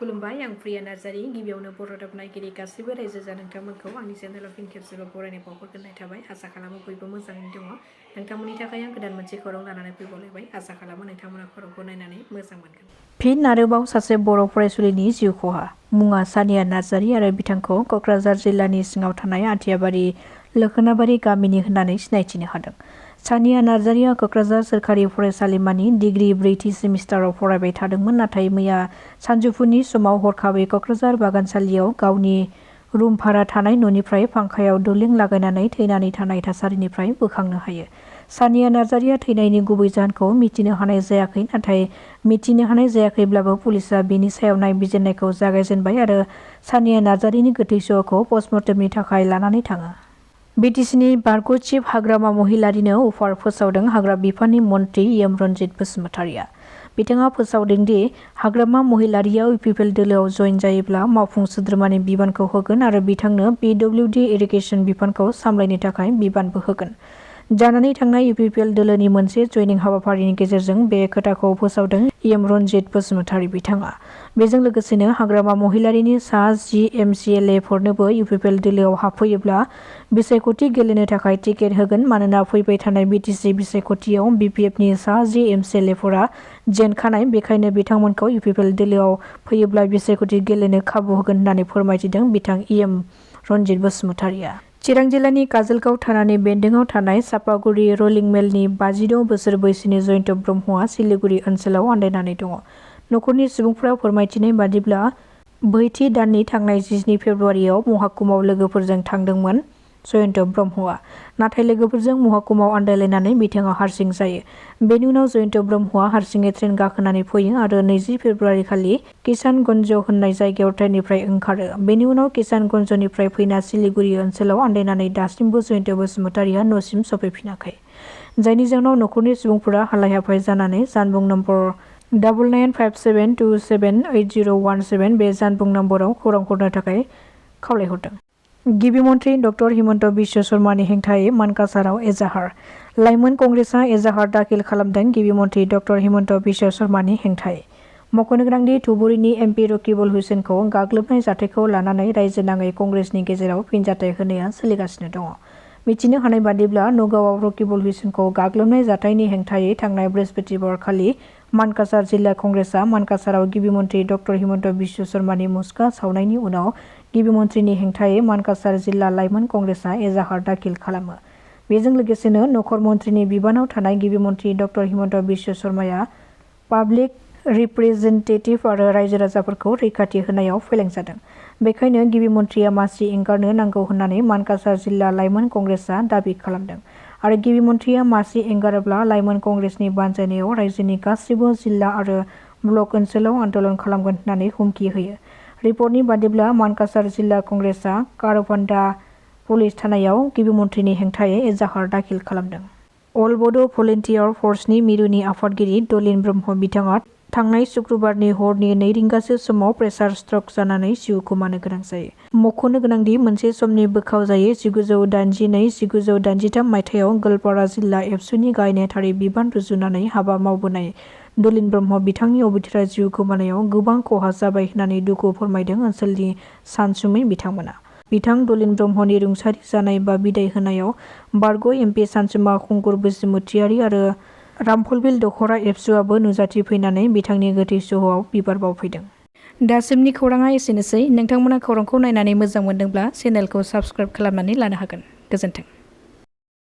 खुलुमबाय आं प्रिया नार्जारी गिबियावनो बर' नायगिरि गासिबो रायजो जा नोंथांमोनखौ आंनि चेनेलाव फिन खेबसेबाव बरायनाय बावहरग्रोनाय थाबाय आसा खालामो बयबो मोजाङैनो दङ नोंथांमोननि थाखाय आं गोदान मोनसे खौरां लानानै फैबावलायबाय आसा खालामो नोंथांमोना खौरांखौ नायनानै मोजां मोनगोन। फिन आरोबाव सासे बर' फरायसुलिनि जिउ खहा मुङा सानिया नार्जारी आरो बिथांखौ क'क्राझार जिल्लानि सिङाव थानाय आथियाबारि लोखोनाबारि गामिनि होननानै सिनायथिनो हादों। सानिया नार्जारीआ क'क्राझार सोरखारि फरायसालिमानि डिग्री 4थि सेमिस्टाराव फरायबाय थादोंमोन नाथाय मैया सानजौफुनि समाव हरखाबै क'क्राझार बागानसालियाव गावनि रुम भारा थानाय न'निफ्राय फांखायाव दुलिं लागायनानै थैनानै थानाय थासारिनिफ्राय बोखांनो हायो। सानिया नार्जारीआ थैनायनि गुबै जाहोनखौ मिथिनो हानाय जायाखै नाथाय मिथिनो हानाय जायाखैब्लाबो पुलिसआ बेनि सायाव नायबिजिरनायखौ जागायजेनबाय आरो सानिया नार्जारीनि गोथै सह'खौ पस्टमर्टेमनि थाखाय लानानै थाङो। बिटिसिनि बारग' चिफ हाग्रामा महिलारिनो अफार फोसावदों हाग्रा बिफाननि मन्थ्रि एम रनजित बसुमतारिया। बिथाङा फोसावदों दि हाग्रामा महिलारिया इउपिपिएल दोलोआव जइन जायोब्ला मावफुं सोद्रोमानि बिबानखौ होगोन आरो बिथांनो पिडब्लिउडि इरिगेसन बिफानखौ सामलायनो थाखाय बिबानबो होगोन। जानानै थांनाय इउपिपिएल दोलोनि मोनसे जइनिं हाबाफारिनि गेजेरजों बे खोथाखौ फोसावदों एम रनजित बसुमतारि बिथाङा। बेजों लोगोसेनो हाग्रामा महिलारिनि सा 10 एमसिएलएफोरनोबो इउपिपिएल दोलोआव हाबफैयोब्ला बिसायख'थि गेलेनो थाखाय टिकेट होगोन मानोना फैबाय थानाय बिटिसि बिसायख'थियाव बिपिएफनि सा 10 एमसिएलएफोरा जेनखानाय बेखायनो बिथांमोनखौ इउपिपिएल दोलोआव फैयोब्ला बिसायख'थि गेलेनो खाबु होगोन होननानै फोरमायथिदों बिथां एम रनजित बसुमतारिया। चिरां जिल्लानि काजोलगाव थानानि बेन्दोंआव थानाय सापागुरि रलिं मिलनि 56 बोसोर बैसोनि जयन्त ब्रह्मआ सिलिगुरि ओनसोलाव आन्दायनानै दङ। न'खरनि सुबुंफोरा फोरमायथिनाय बादिब्ला बैथि दाननि थांनाय 17 फेब्रुवारियाव महाकुमाव लोगोफोरजों थांदोंमोन जयन्त ब्रह्मआ। नाथाय लोगोफोरजों महाकुमाव आन्दायलायनानै बिथाङा हारसिं जायो। बेनि उनाव जयन्त ब्रह्मआ हारसिङै ट्रेन गाखोनानै फैयो आरो 20 फेब्रुवारि खालि किसानगन्ज होननाय जायगायाव ट्रेननिफ्राय ओंखारो। बेनि उनाव किसानगन्जनिफ्राय फैना सिलिगुरि ओनसोलाव आन्दायनानै दासिमबो जयन्त बसुमतारिया न'सिम सफैफिनाखै। जायनि जाहोनाव न'खरनि सुबुंफोरा हालाय-हाफाय जानानै जानबुं नम्बर 9957278017 बे जानबुं नम्बराव खौरां हरनो थाखाय खावलायहरदों। गिबि मन्थ्रि डक्टर हिमन्त बिश्व शर्मानि हेंथायै मानकासाराव एजाहार लाइमोन कंग्रेसआ एजाहार दाखिल खालामदों गिबि मन्थ्रि डक्टर हिमन्त बिश्व शर्मानि हेंथायै। मख'नो गोनांदि धुबुरीनि एमपि रकिबुल हुसैनखौ गाग्लोबनाय जाथायखौ लानानै रायजो नाङै कंग्रेसनि गेजेराव फिनजाथाय होनाया सोलिगासिनो दङ। मिथिनो हानाय बादिब्ला नगावआव रकिबुल हुसैनखौ गाग्लोबनाय जाथायनि हेंथायै थांनाय बृहस्पतिबार खालि मानकासार जिल्ला कंग्रेसआ मानकासाराव गिबि मन्थ्रि डक्टर हिमन्त बिश्व शर्मानि मुसुखा सावनायनि उनाव गिबि मन्थ्रिनि हेंथायै मानकासार जिल्ला लाइमोन कंग्रेसआ एजाहार दाखिल खालामो। बेजों लोगोसेनो नखर मन्थ्रिनि बिबानाव थानाय गिबि मन्थ्रि डक्टर हिमन्त बिश्व शर्माया पाब्लिक रिप्रेजेन्टेटिभ आरो रायजो-राजाफोरखौ रैखाथि होनायाव फेलें जादों। बेखायनो गिबि मन्थ्रिया मासि एंगारनो नांगौ होननानै मानकासार जिल्ला लाइमोन कंग्रेसआ दाबि खालामदों आरो गिबि मन्थ्रिया मासि एंगारोब्ला लाइमोन कंग्रेसनि बानजायनायाव रायजोनि गासिबो जिल्ला आरो ब्लक ओनसोलाव आन्दोलन खालामगोन होननानै हुमखि होयो। रिपर्टनि बादिब्ला मानकासार जिल्ला कंग्रेसआ कारबान्दा पुलिस थानायाव गिबि मन्थ्रिनि हेंथायै एजाहार दाखिल खालामदों। अल बड' भलन्टियार फर्सनि मिरुनि आफादगिरि दलिन ब्रह्म बिथाङा थांनाय शुक्रबारनि हरनि 2 रिंगासो समाव प्रेसार स्ट्रक जानानै जिउ खोमानो गोनां जायो। मख'नो गोनांदि मोनसे समनि बोखावजायै 1982-1983 मायथाइयाव गवालपारा जिल्ला एबसुनि गाहाय नेहाथारि बिबान रुजुनानै हाबा मावबोनाय दलिन ब्रह्म बिथांनि अबथिरा जिउ खोमानायाव गोबां खहा जाबाय होननानै दुखु फोरमायदों ओनसोलनि सानसुमै बिथांमोना। बिथां दलिन ब्रह्मनि रुंसारि जानाय बा बिदाय होनायाव बारग' एमपि सानसुमा खुंगुर बसुमतारि आरो रामफलबिल दख'रा एबसुआबो नुजाथिफैनानै बिथांनि गोथै सह'आव बिबार बावफैदों। दासिमनि खौराङा एसेनोसै। नोंथांमोना खौरांखौ नायनानै मोजां मोनदोंब्ला चेनेलखौ साबस्क्राइब खालामनानै लानो हागोन। गोजोन्थों।